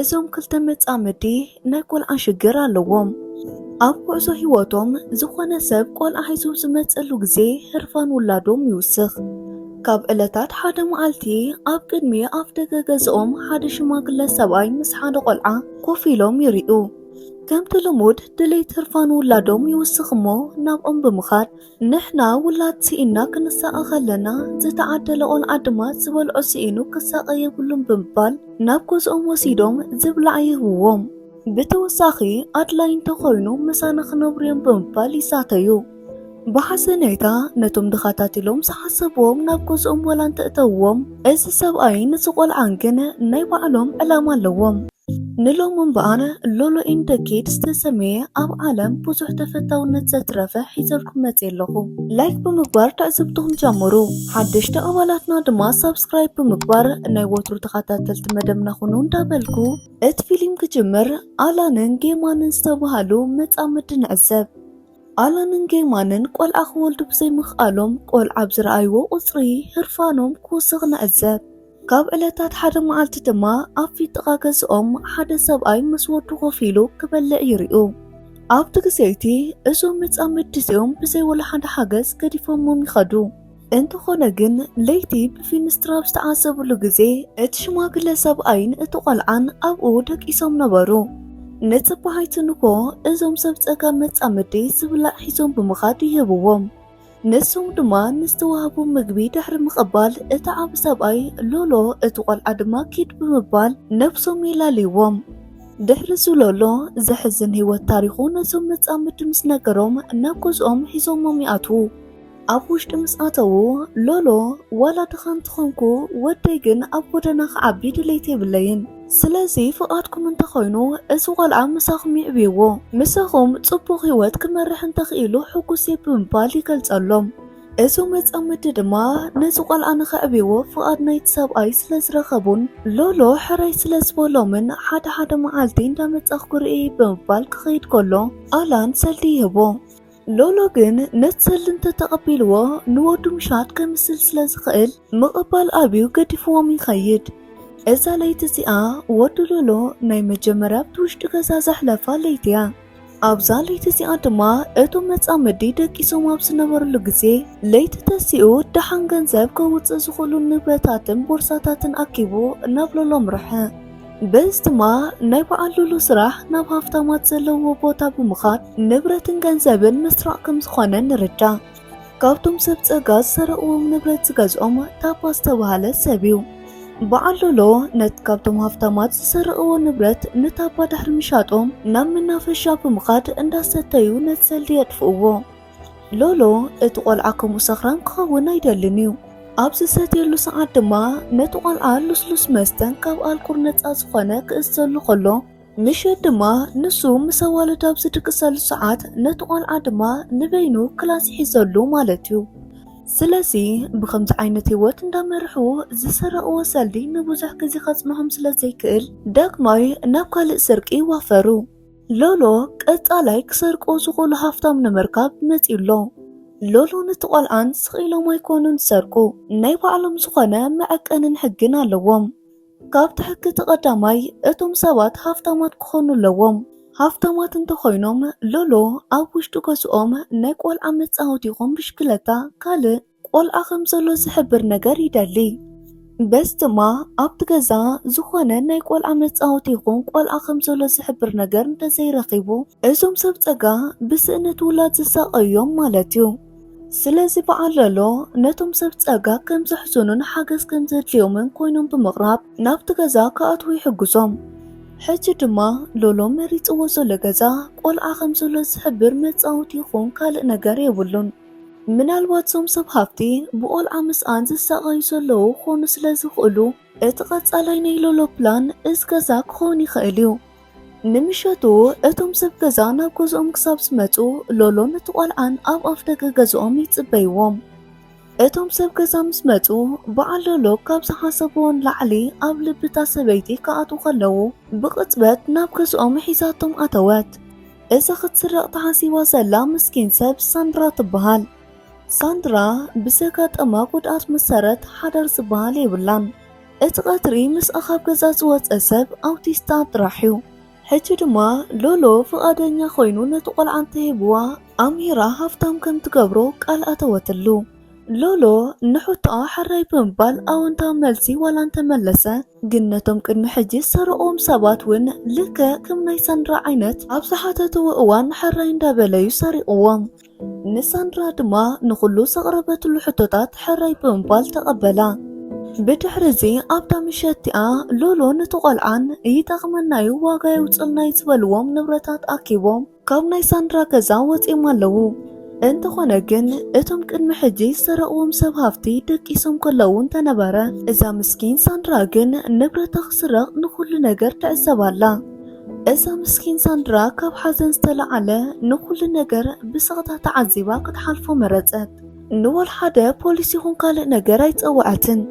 እዞም ክልተ መጻምዲ ናይ ቆልዓ ሽግር ኣለዎም። ኣብ ጉዕዞ ህይወቶም ዝኾነ ሰብ ቆልዓ ሒዙ ዝመጸሉ ግዜ ህርፋን ውላዶም ይውስኽ። ካብ ዕለታት ሓደ መዓልቲ ኣብ ቅድሚ ኣፍ ደገ ገዝኦም ሓደ ሽማግለ ሰብኣይ ምስ ሓደ ቆልዓ ኮፍ ኢሎም ይሪኡ። ከምቲ ልሙድ ድሌት ህርፋን ውላዶም ይውስኽ እሞ ናብኦም ብምኻድ ንሕና ውላድ ስኢና ክንሳቐ ከለና ዝተዓደለ ቆልዓ ድማ ዝበልዖ ስኢኑ ክሳቐ የብሉን ብምባል ናብ ገዝኦም ወሲዶም ዝብላዕ ይህብዎም። ብተወሳኺ ኣድላይ እንተኾይኑ ምሳና ክነብሩ እዮም ብምባል ይሳተዩ። ብሓሰነይታ ነቶም ድኻታት ኢሎም ዝሓሰብዎም ናብ ገዝኦም ወላ እንተእተውዎም እዚ ሰብኣይን እዚ ቆልዓን ግን ናይ ባዕሎም ዕላማ ኣለዎም። ንሎሚ እምበኣር ሎሎ ኢን ደ ኪድ ዝተሰመየ ኣብ ዓለም ብዙሕ ተፈታውነት ዘትረፈ ሒዘልኩም መፅየ ኣለኹ። ላይክ ብምግባር ትዕዝብትኹም ጀምሩ። ሓደሽቲ ኣባላትና ድማ ሳብስክራይብ ብምግባር ናይ ወትሩ ተኸታተልቲ መደብና ኩኑ እንዳበልኩ እቲ ፊልም ክጅምር ኣላንን ጌማንን ዝተባሃሉ መጻምዲ ንዕዘብ። ኣላንን ጌማንን ቆልዓ ክወልዱ ብዘይምኽኣሎም ቆልዓ ብዝረኣይዎ ቁፅሪ ህርፋኖም ክውስኽ ንዕዘብ። ካብ ዕለታት ሓደ መዓልቲ ድማ ኣብ ፊት ጥቓ ገዝኦም ሓደ ሰብኣይ ምስ ወዱ ኮፍ ኢሉ ክበልዕ ይሪኡ። ኣብቲ ግዜ እቲ እዞም መጻምድቲ እዚኦም ብዘይ ወላ ሓደ ሓገዝ ገዲፎሞም ይኸዱ። እንተኾነ ግን ለይቲ ብፊንስትራ ኣብ ዝተዓዘብሉ ግዜ እቲ ሽማግለ ሰብኣይን እቲ ቆልዓን ኣብኡ ደቂሶም ነበሩ። ንጽባሒቲ ንግሆ እዞም ሰብ ጸጋም መጻምድቲ ዝብላዕ ሒዞም ብምኻድ ይህብዎም። ንሶም ድማ ንዝተዋህቦም ምግቢ ድሕሪ ምቕባል እቲ ዓቢ ሰብኣይ ሎሎ እቲ ቆልዓ ድማ ኪድ ብምባል ነብሶም የላልይዎም። ድሕሪ እዚ ሎሎ ዘሕዝን ህይወት ታሪኹ ነዞም መጻምድቲ ምስ ነገሮም ናብ ገዝኦም ሒዞሞም ይኣትዉ። ኣብ ውሽጢ ምስ ኣተዉ ሎሎ ዋላ ድኻ እንተኾንኩ ወደይ ግን ኣብ ጎደና ክዓቢ ድሌት የብለይን። ስለዚ ፍቓድኩም እንተኾይኑ እዚ ቆልዓ ምሳኹም የዕብይዎ። ምሳኹም ጽቡቕ ህይወት ክመርሕ እንተኽኢሉ ሕጉስ እየ ብምባል ይገልጸሎም። እዞም መጻምድቲ ድማ ነዚ ቆልዓ ንኸዕብይዎ ፍቓድ ናይቲ ሰብኣይ ስለ ዝረኸቡን ሎሎ ሕራይ ስለ ዝበሎምን ሓደ ሓደ መዓልቲ እንዳመጻኹ ክርእየ እየ ብምባል ክኸይድ ከሎ ኣላን ሰልዲ ይህቦ። ሎሎ ግን ነቲ ሰልዲ እንተተቐቢልዎ ንወዱ ምሻጥ ከምስል ስለ ዝኽእል ምቕባል ኣብዩ ገዲፍዎም ይኸይድ። እዛ ለይቲ እዚኣ ወዲ ሎሎ ናይ መጀመርያ ኣብቲ ውሽጢ ገዛ ዘሕለፋ ለይቲ እያ። ኣብዛ ለይቲ እዚኣ ድማ እቶም መጻምዲ ደቂሶም ኣብ ዝነበርሉ ግዜ ለይቲ ተሲኡ ደሓን ገንዘብ ከውጽእ ዝኽእሉ ንብረታትን ቦርሳታትን ኣኪቡ ናብ ሎሎ ኣምርሐ። በዚ ድማ ናይ በዓል ሉሉ ስራሕ ናብ ሃፍታማት ዘለውዎ ቦታ ብምኻድ ንብረትን ገንዘብን ምስራቕ ከም ዝኾነ ንርዳእ። ካብቶም ሰብ ጸጋ ዝሰረቕዎም ንብረት ዝገዝኦም ታባ ዝተባህለ ሰብ እዩ። በዓል ሎሎ ነቲ ካብቶም ሃፍታማት ዝሰረቕዎ ንብረት ንታባ ድሕሪ ምሻጦም ናብ መናፈሻ ብምኻድ እንዳሰተዩ ነቲ ሰልዲ የጥፍእዎ። ሎሎ እቲ ቆልዓ ከምኡ ሰኽራም ክኸውን ኣይደልን እዩ። ኣብ ዝሰትየሉ ሰዓት ድማ ነቲ ቆልዓ ልስሉስ መስተን ካብ ኣልኮል ነጻ ዝኾነ ክእዝዘሉ ከሎ ምሸት ድማ ንሱ ምስ ኣዋልድ ኣብ ዝድቅሰሉ ሰዓት ነቲ ቆልዓ ድማ ንበይኑ ክላስ ይሕዘሉ ማለት እዩ። ስለዚ ብኸምዚ ዓይነት ህይወት እንዳመርሑ ዝሰረቕዎ ሰልዲ ንብዙሕ ግዜ ከጽንሖም ስለ ዘይክእል ዳግማይ ናብ ካልእ ስርቂ ይዋፈሩ። ሎሎ ቀጻላይ ክሰርቅዎ ዝኽእሉ ሃፍታም ንምርካብ መጺኡ ኣሎ። ሎሎን እቲ ቆልዓን ስቕ ኢሎም ኣይኮኑን ዝሰርቁ፣ ናይ ባዕሎም ዝኾነ መዐቀንን ሕግን ኣለዎም። ካብቲ ሕጊ እቲ ቀዳማይ እቶም ሰባት ሃፍታማት ክኾኑ ኣለዎም። ሃፍታማት እንተኾይኖም ሎሎ ኣብ ውሽጢ ገዝኦም ናይ ቆልዓ መጻወቲ ይኹን ብሽክለታ ካልእ ቆልዓ ከም ዘሎ ዝሕብር ነገር ይደሊ። በዚ ድማ ኣብቲ ገዛ ዝኾነ ናይ ቆልዓ መጻወቲ ይኹን ቆልዓ ከም ዘሎ ዝሕብር ነገር እንተዘይረኺቡ እዞም ሰብ ጸጋ ብስእነት ውላድ ዝሳቐዩ እዮም ማለት እዩ። ስለዚ በዓል ሎሎ ነቶም ሰብ ጸጋ ከም ዘሕዝኑን ሓገዝ ከም ዘድልዮምን ኮይኖም ብምቕራብ ናብቲ ገዛ ክኣትዉ ይሕግዞም። ሕጂ ድማ ሎሎ መሪጽዎ ዘሎ ገዛ ቆልዓ ከም ዘሎ ዝሕብር መጻወቲ ይኹን ካልእ ነገር የብሉን። ምናልባት እዞም ሰብ ሃፍቲ ብቆልዓ ምስኣን ዝሳቐዩ ዘለዉ ክኾኑ ስለ ዝኽእሉ እቲ ቀጻላይ ናይ ሎሎ ፕላን እዚ ገዛ ክኸውን ይኽእል እዩ። ንምሸቱ እቶም ሰብ ገዛ ናብ ገዝኦም ክሳብ ዝመጹ ሎሎን እቲ ቆልዓን ኣብ ኣፍ ደገ ገዝኦም ይጽበይዎም። እቶም ሰብ ገዛ ምስ መጹ በዓል ሎሎ ካብ ዝሓሰብዎ ንላዕሊ ኣብ ልቢ እታ ሰበይቲ ክኣትዉ ከለዉ ብቕጽበት ናብ ገዝኦም ሒዛቶም ኣተወት። እዛ ክትስረቕ ተሓሲባ ዘላ ምስኪን ሰብ ሳንድራ ትበሃል። ሳንድራ ብዘጋጠማ ጉድኣት መሰረት ሓዳር ዝበሃል የብላን። እቲ ቀትሪ ምስኣ ካብ ገዛ ዝወጸ ሰብ ኣውቲስታ ጥራሕ እዩ። ሕጂ ድማ ሎሎ ፍቓደኛ ኮይኑ ነቲ ቆልዓ እንተሂብዋ ኣሚራ ሃፍታም ከም ትገብሮ ቃል ኣተወትሉ። ሎሎ ንሕቶኣ ሕራይ ብምባል ኣወንታዊ መልሲ ዋላ እንተመለሰ፣ ግን ነቶም ቅድሚ ሕጂ ዝሰረቕዎም ሰባት እውን ልክዕ ከም ናይ ሳንድራ ዓይነት ኣብ ዝሓተትዎ እዋን ሕራይ እንዳበለ እዩ ሰሪቕዎም። ንሳንድራ ድማ ንኹሉ ዘቕረበትሉ ሕቶታት ሕራይ ብምባል ተቐበላ። ብድሕሪ እዚ ኣብታ ምሸት እቲኣ ሎሎ ነቲ ቆልዓን ይጠቕመና እዩ ዋጋ የውፅልና እዩ ዝበልዎም ንብረታት ኣኪቦም ካብ ናይ ሳንድራ ገዛ ወፂኦም ኣለዉ። እንተኾነ ግን እቶም ቅድሚ ሕጂ ዝሰረቕዎም ሰብ ሃፍቲ ደቂሶም ከለዉ እንተነበረ፣ እዛ ምስኪን ሳንድራ ግን ንብረታ ክስረቕ ንኹሉ ነገር ትዕዘብ ኣላ። እዛ ምስኪን ሳንድራ ካብ ሓዘን ዝተለዓለ ንኹሉ ነገር ብስቕታ ተዓዚባ ክትሓልፎ መረጸት። ንወላ ሓደ ፖሊስ ይኹን ካልእ ነገር ኣይጸውዐትን።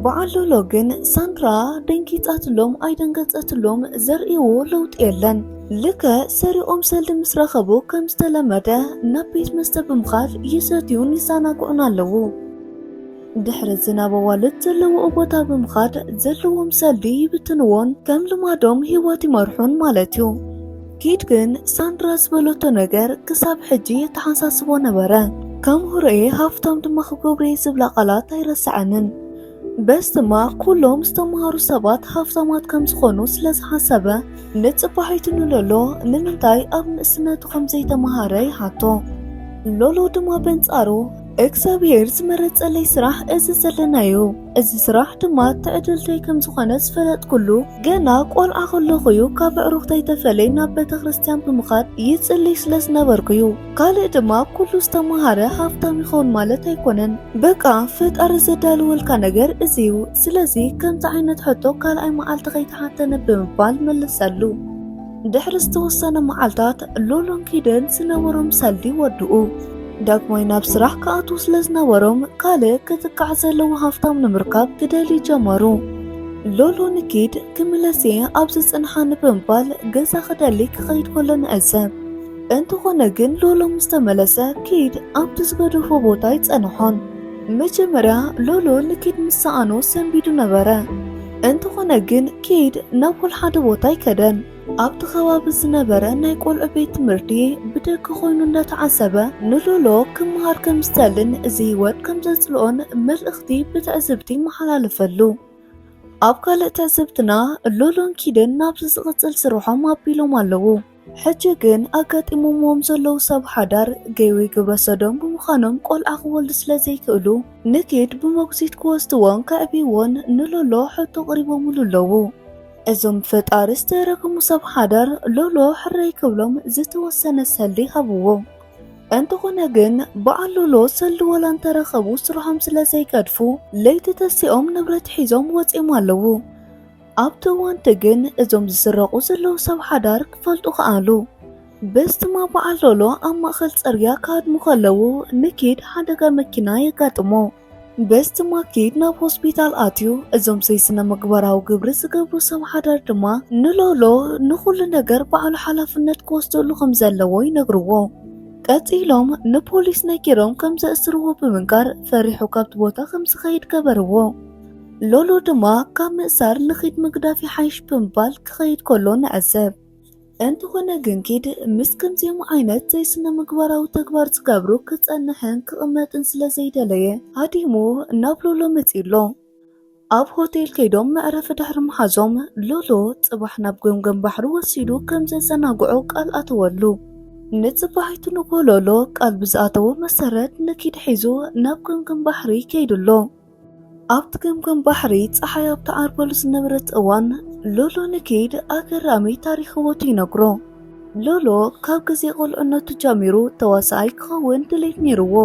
በዓል ሎሎ ግን ሳንድራ ደንጊጻትሎም ኣይደንገጸትሎም ዘርእይዎ ለውጢ የለን። ልክዕ ሰሪቖም ሰልዲ ምስ ረኸቡ ከም ዝተለመደ ናብ ቤት መስተ ብምኻድ ይሰትዩን ይዘናግዑን ኣለዉ። ድሕሪ እዚ ናብ ኣዋልድ ዘለውኦ ቦታ ብምኻድ ዘለዎም ሰልዲ ይብትንዎን ከም ልማዶም ህይወት ይመርሑን ማለት እዩ። ኪድ ግን ሳንድራ ዝበለቶ ነገር ክሳብ ሕጂ የተሓሳስቦ ነበረ። ከም ሁርኤ ሃፍታም ድማ ክገብሮ እየ ዝብላ ቃላት ኣይረስዐንን። በስ ድማ ኩሎም ዝተምሃሩ ሰባት ሃፍታማት ከም ዝኾኑ ስለ ዝሓሰበ ንጽባሒቱ ንሎሎ ንምንታይ ኣብ ንእስነቱ ከም ዘይተምሃረ ይሓቶ። ሎሎ ድማ በንጻሩ እግዚኣብሔር ዝመረጸለይ ስራሕ እዚ ዘለናዮ። እዚ ስራሕ ድማ ትዕድልተይ ከም ዝኾነ ዝፈለጥኩሉ ገና ቆልዓ ከለኹ እዩ ካብ ኣዕሩኽተይ ተፈልየ ናብ ቤተ ክርስቲያን ብምኻድ ይጽልይ ስለ ዝነበርኩ እዩ። ካልእ ድማ ኩሉ ዝተምሃረ ሃፍታም ይኸውን ማለት ኣይኮነን። በቃ ፈጣሪ ዘዳልወልካ ነገር እዚ እዩ። ስለዚ ከምዚ ዓይነት ሕቶ ካልኣይ መዓልቲ ከይተሓተነ ብምባል መለሰሉ። ድሕሪ ዝተወሰነ መዓልታት ሎሎን ኪድን ዝነበሮም ሰልዲ ወድኡ። ዳግማይ ናብ ስራሕ ክኣትዉ ስለ ዝነበሮም ካልእ ክትካዕ ዘለዎ ሃፍታም ንምርካብ ክደልዩ ጀመሩ። ሎሎ ንኪድ ክምለስ እየ ኣብዚ ጽንሓኒ ብምባል ገዛ ክደሊ ክኸይድ ከሎ ንዕዘብ። እንተኾነ ግን ሎሎ ምስ ተመለሰ ኪድ ኣብቲ ዝገደፎ ቦታ ኣይጸንሖን። መጀመርያ ሎሎ ንኪድ ምስ ሰኣኖ ሰንቢዱ ነበረ። እንተኾነ ግን ኪድ ናብ ወላ ሓደ ቦታ ኣይከደን። ኣብቲ ከባቢ ዝነበረ ናይ ቆልዑ ቤት ትምህርቲ ብደገ ኮይኑ እንዳተዓዘበ ንሎሎ ክመሃር ከም ዝደልን እዚ ህይወት ከም ዘጽልኦን መልእኽቲ ብትዕዝብቲ ይመሓላለፈሉ። ኣብ ካልእ ትዕዝብትና ሎሎን ኪድን ናብዚ ዝቕጽል ስርሖም ኣቢሎም ኣለዉ። ሕጂ ግን ኣጋጢሞምዎም ዘለዉ ሰብ ሓዳር ገይ ወይ ግብረ ሰዶም ብምዃኖም ቆልዓ ክወልዱ ስለ ዘይክእሉ ንኪድ ብመጉዚት ክወስድዎን ከዕብይዎን ንሎሎ ሕቶ ኣቕሪቦምሉ ኣለዉ። እዞም ፈጣሪ ዝተረከሙ ሰብ ሓዳር ሎሎ ሕራይ ክብሎም ዝተወሰነ ሰልዲ ሃብዎ። እንተኾነ ግን በዓል ሎሎ ሰልዲ ዋላ እንተረኸቡ ስርሖም ስለ ዘይገድፉ ለይቲ ተሲኦም ንብረት ሒዞም ወፂኦም ኣለዉ። ኣብቲ እዋንቲ ግን እዞም ዝስረቑ ዘለዉ ሰብ ሓዳር ክፈልጡ ከኣሉ። በስትማ በዓል ሎሎ ኣብ ማእኸል ፅርግያ ክሃድሙ ከለዉ ንኪድ ሓደጋ መኪና የጋጥሞ። በስትማ ኪድ ናብ ሆስፒታል ኣትዩ። እዞም ዘይስነ ምግባራዊ ግብሪ ዝገብሩ ሰብ ሓዳር ድማ ንሎሎ ንኹሉ ነገር ባዕሉ ሓላፍነት ክወስደሉ ከም ዘለዎ ይነግርዎ። ቀጺሎም ንፖሊስ ነጊሮም ከም ዘእስርዎ ብምንጋር ፈሪሑ ካብቲ ቦታ ከም ዝኸይድ ገበርዎ። ሎሎ ድማ ካብ ምእሳር ንኺድ ምግዳፍ ይሓይሽ ብምባል ክኸይድ ከሎ ንዕዘብ። እንተኾነ ግን ኪድ ምስ ከምዚኦም ዓይነት ዘይስነ ምግባራዊ ተግባር ዝገብሩ ክጸንሕን ክቕመጥን ስለ ዘይደለየ ሃዲሙ ናብ ሎሎ መጺኡ ኣሎ። ኣብ ሆቴል ከይዶም መዕረፊ ድሕሪ ምሓዞም ሎሎ ጽባሕ ናብ ገምገም ባሕሪ ወሲዱ ከም ዘዘናግዖ ቃል ኣተወሉ። ንጽባሒቱ ንግሆ ሎሎ ቃል ብዝኣተዎ መሰረት ንኪድ ሒዙ ናብ ገምገም ባሕሪ ከይዱ ኣሎ። ኣብቲ ገምገም ባሕሪ ጸሓይ ኣብ ትዓርበሉ ዝነበረት እዋን ሎሎ ንኪድ ኣገራሚ ታሪኽ ህይወቱ ይነግሮ። ሎሎ ካብ ግዜ ቁልዕነቱ ጀሚሩ ተዋሳኣይ ክኸውን ድሌት ነይርዎ።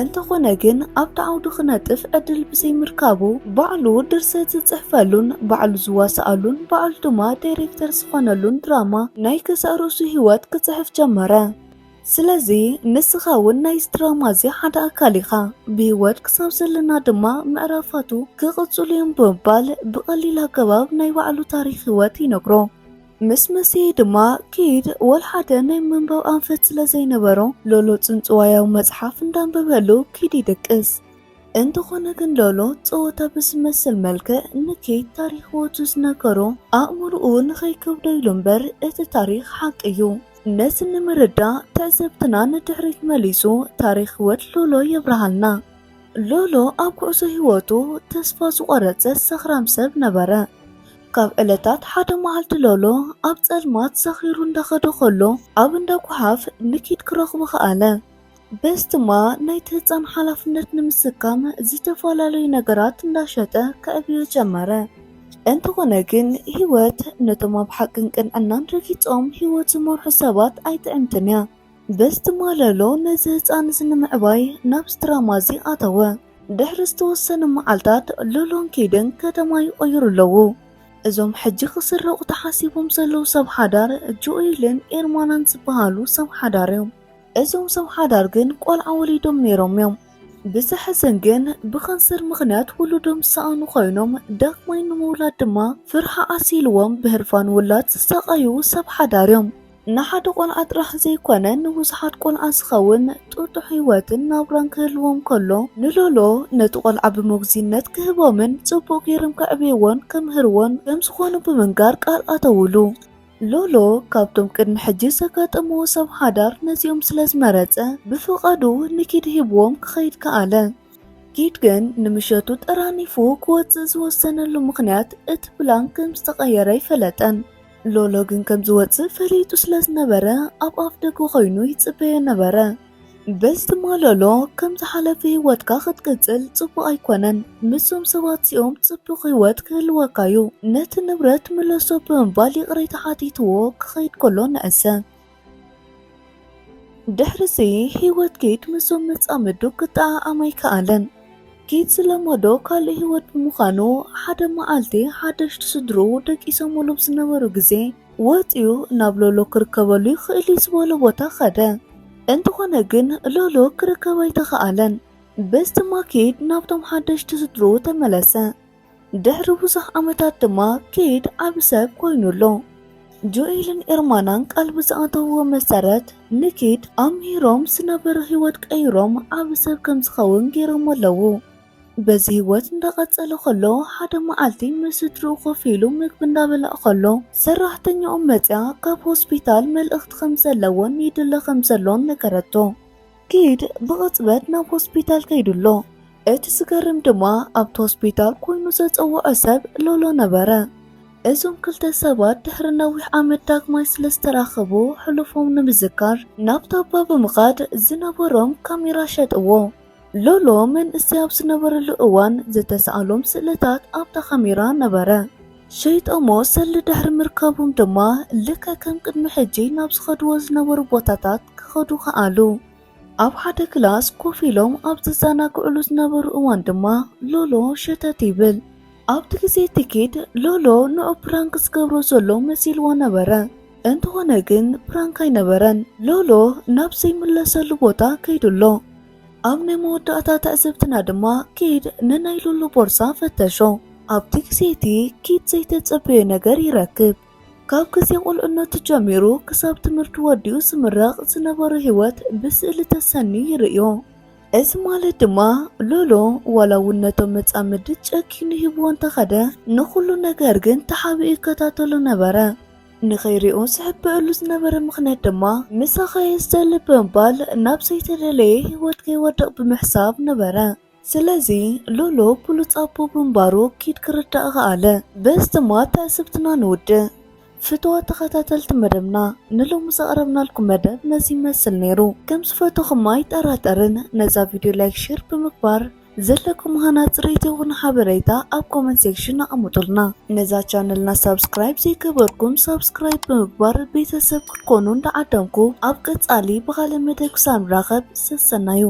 እንተኾነ ግን ኣብቲ ዓውዲ ክነጥፍ ዕድል ብዘይምርካቡ ባዕሉ ድርሰት ዝጽሕፈሉን ባዕሉ ዝዋስኣሉን ባዕሉ ድማ ዳይሬክተር ዝኾነሉን ድራማ ናይ ገዛእ ርእሱ ህይወት ክጽሕፍ ጀመረ። ስለዚ ንስኻ እውን ናይዚ ድራማ እዚ ሓደ ኣካል ኢኻ። ብህይወት ክሳብ ዘለና ድማ ምዕራፋቱ ክቕጽሉ እዮም ብምባል ብቐሊል ኣገባብ ናይ ባዕሉ ታሪኽ ህይወት ይነግሮ። ምስ መሰየ ድማ ኪድ ወላ ሓደ ናይ ምንባብ ኣንፈት ስለ ዘይነበሮ ሎሎ ጽንጽዋያዊ መጽሓፍ እንዳንበበሉ ኪድ ይድቅስ። እንተኾነ ግን ሎሎ ጸወታ ብዝመስል መልክዕ ንኪድ ታሪኽ ህይወቱ ዝነገሮ ኣእምሮኡ ንኸይከብዶ ኢሉ እምበር እቲ ታሪኽ ሓቂ እዩ። ነዚ ንምርዳእ ትዕዝብትና ንድሕሪት መሊሱ ታሪኽ ህይወት ሎሎ የብርሃልና። ሎሎ ኣብ ጉዕዞ ህይወቱ ተስፋ ዝቖረጸ ሰኽራም ሰብ ነበረ። ካብ ዕለታት ሓደ መዓልቲ ሎሎ ኣብ ጸልማት ሰኺሩ እንዳኸደ ከሎ ኣብ እንዳ ጓሓፍ ንኪድ ክረኽቦ ከኣለ። በዚ ድማ ናይቲ ህጻን ሓላፍነት ንምስካም ዝተፈላለዩ ነገራት እንዳሸጠ ከዕብዮ ጀመረ። እንተኾነ ግን ህይወት ነቶም ኣብ ሓቅን ቅንዕናን ረጊጾም ህይወት ዝመርሑ ሰባት ኣይጥዕምትን እያ። በዚ ድማ ሎሎ ነዚ ህጻን እዚ ንምዕባይ ናብዚ ድራማ እዚ ኣተወ። ድሕሪ ዝተወሰነ መዓልታት ሎሎን ኪድን ከተማ ይቕይሩ ኣለዉ። እዞም ሕጂ ክስረቑ ተሓሲቦም ዘለዉ ሰብ ሓዳር ጆኤልን ኤርማናን ዝበሃሉ ሰብ ሓዳር እዮም። እዞም ሰብ ሓዳር ግን ቆልዓ ወሊዶም ነይሮም እዮም። ብዘሕዝን ግን ብካንሰር ምኽንያት ውሉዶም ዝሰኣኑ ኮይኖም ዳግማይ ንምውላድ ድማ ፍርሒ ዓሲልዎም ብህርፋን ውላድ ዝሰቓዩ ሰብ ሓዳር እዮም። ንሓደ ቆልዓ ጥራሕ ዘይኮነ ንብዙሓት ቆልዓ ዝኸውን ጥጡሕ ህይወትን ናብራን ክህልዎም ከሎ ንሎሎ ነቲ ቆልዓ ብመጉዚነት ክህቦምን ጽቡቕ ገይሮም ከዕብይዎን ከምህርዎን ከም ዝኾኑ ብምንጋር ቃል ኣተውሉ። ሎሎ ካብቶም ቅድሚ ሕጂ ዘጋጠምዎ ሰብ ሓዳር ነዚኦም ስለ ዝመረጸ ብፍቓዱ ንኪድ ሂብዎም ክኸይድ ከኣለ። ኪድ ግን ንምሸቱ ጠራኒፉ ክወጽእ ዝወሰነሉ ምኽንያት እቲ ፕላን ከም ዝተቐየረ ኣይፈለጠን። ሎሎ ግን ከም ዝወጽእ ፈሊጡ ስለ ዝነበረ ኣብ ኣፍ ደገ ኮይኑ ይጽበዮ ነበረ። በዚ ድማ ሎሎ ከም ዝሓለፈ ህይወትካ ክትቅጽል ጽቡቕ ኣይኮነን። ምስዞም ሰባት እዚኦም ጽቡቕ ህይወት ክህልወካ እዩ። ነቲ ንብረት ምለሶ ብምባል ይቕሬታ ሓቲትዎ ክኸይድ ከሎ ንዕዘብ። ድሕርዚ ህይወት ኪድ ምስዞም መጻምዱ ክጠዓዓም ኣይከኣለን። ኪድ ዝለመዶ ካልእ ህይወት ብምዃኑ ሓደ መዓልቲ ሓደሽቲ ስድርኡ ደቂሶምሉ ኣብ ዝነበሩ ግዜ ወጺኡ ናብ ሎሎ ክርከበሉ ይኽእል እዩ ዝበሎ ቦታ ኸደ። እንተኾነ ግን ሎሎ ክርከብ ኣይተኸኣለን። በዚ ድማ ኪድ ናብቶም ሓደሽቲ ስድርኡ ተመለሰ። ድሕሪ ብዙሕ ዓመታት ድማ ኪድ ዓቢ ሰብ ኮይኑ ኣሎ። ጆኤልን ኤርማናን ቃል ብዝኣተውዎ መሰረት ንኪድ ኣምሂሮም ዝነበረ ህይወት ቀይሮም ዓቢ ሰብ ከም ዝኸውን ገይሮም ኣለዉ። በዚ ህይወት እንዳቐጸለ ከሎ ሓደ መዓልቲ ምስ ስድርኡ ኮፍ ኢሉ ምግቢ እንዳበልዐ ከሎ ሰራሕተኛኦም መጽያ ካብ ሆስፒታል መልእኽቲ ከም ዘለዎን ይድለ ከም ዘሎን ነገረቶ። ኪድ ብቕጽበት ናብ ሆስፒታል ከይዱ ኣሎ። እቲ ዝገርም ድማ ኣብቲ ሆስፒታል ኮይኑ ዘጸውዖ ሰብ ሎሎ ነበረ። እዞም ክልተ ሰባት ድሕሪ ነዊሕ ዓመት ዳግማይ ስለ ዝተራኸቡ ሕሉፎም ንምዝካር ናብቲ ኣባ ብምኻድ ዝነበሮም ካሜራ ሸጥዎ። ሎሎ መንእሰይ ኣብ ዝነበረሉ እዋን ዝተሰኣሎም ስእልታት ኣብታ ካሜራ ነበረ። ሸይጦሞ ሰሊ ድሕሪ ምርካቦም ድማ ልክዕ ከም ቅድሚ ሕጂ ናብ ዝኸድዎ ዝነበሩ ቦታታት ክኸዱ ከኣሉ። ኣብ ሓደ ክላስ ኮፍ ኢሎም ኣብ ዝዘናግዕሉ ዝነበሩ እዋን ድማ ሎሎ ሸተት ይብል። ኣብቲ ግዜ እቲ ኪድ ሎሎ ንዑ ፕራንክ ዝገብሮ ዘሎ መሲልዎ ነበረ። እንተኾነ ግን ፕራንክ ኣይነበረን። ሎሎ ናብ ዘይምለሰሉ ቦታ ከይዱ ኣሎ። ኣብ ናይ መወዳእታ ትዕዝብትና ድማ ኪድ ንናይ ሎሎ ቦርሳ ፈተሾ። ኣብቲ ግዜ እቲ ኪድ ዘይተጸበዮ ነገር ይረክብ። ካብ ግዜ ቁልዕነቱ ጀሚሩ ክሳብ ትምህርቲ ወዲኡ ዝምረቕ ዝነበሮ ህይወት ብስእሊ ተሰንዩ ይርእዮ። እዚ ማለት ድማ ሎሎ ዋላ እውን ነቶም መጻምድቲ ጨኪኑ ሂብዎ እንተኸደ ንኹሉ ነገር ግን ተሓቢኡ ይከታተሎ ነበረ። ንኸይሪኦ ዝሕብእሉ ዝነበረ ምኽንያት ድማ ምሳኻ እየ ዝደሊ ብምባል ናብ ዘይተደለየ ህይወት ከይወድቕ ብምሕሳብ ነበረ። ስለዚ ሎሎ ብሉጽ ኣቦ ብምንባሩ ኪድ ክርዳእ ከኣለ። በዚ ድማ ትዕዝብትና ንውድእ። ፍትዋ ተኸታተልቲ መደብና ንሎሚ ዘቕረብናልኩም መደብ ነዚ ይመስል ነይሩ። ከም ዝፈተኹማ ኣይጠራጠርን። ነዛ ቪድዮ ላይክ ሼር ብምግባር ዘለኩም ሃናጺ ርእይቶ ይኹን ሓበሬታ ኣብ ኮመንት ሴክሽን ኣቐምጡልና። ነዛ ቻነልና ሳብስክራይብ ዘይገበርኩም ሳብስክራይብ ብምግባር ቤተሰብ ክትኮኑ እንዳዓደምኩ ኣብ ቀጻሊ ብኻልእ መደብ ክሳብ ንራኸብ ሰሰናዩ።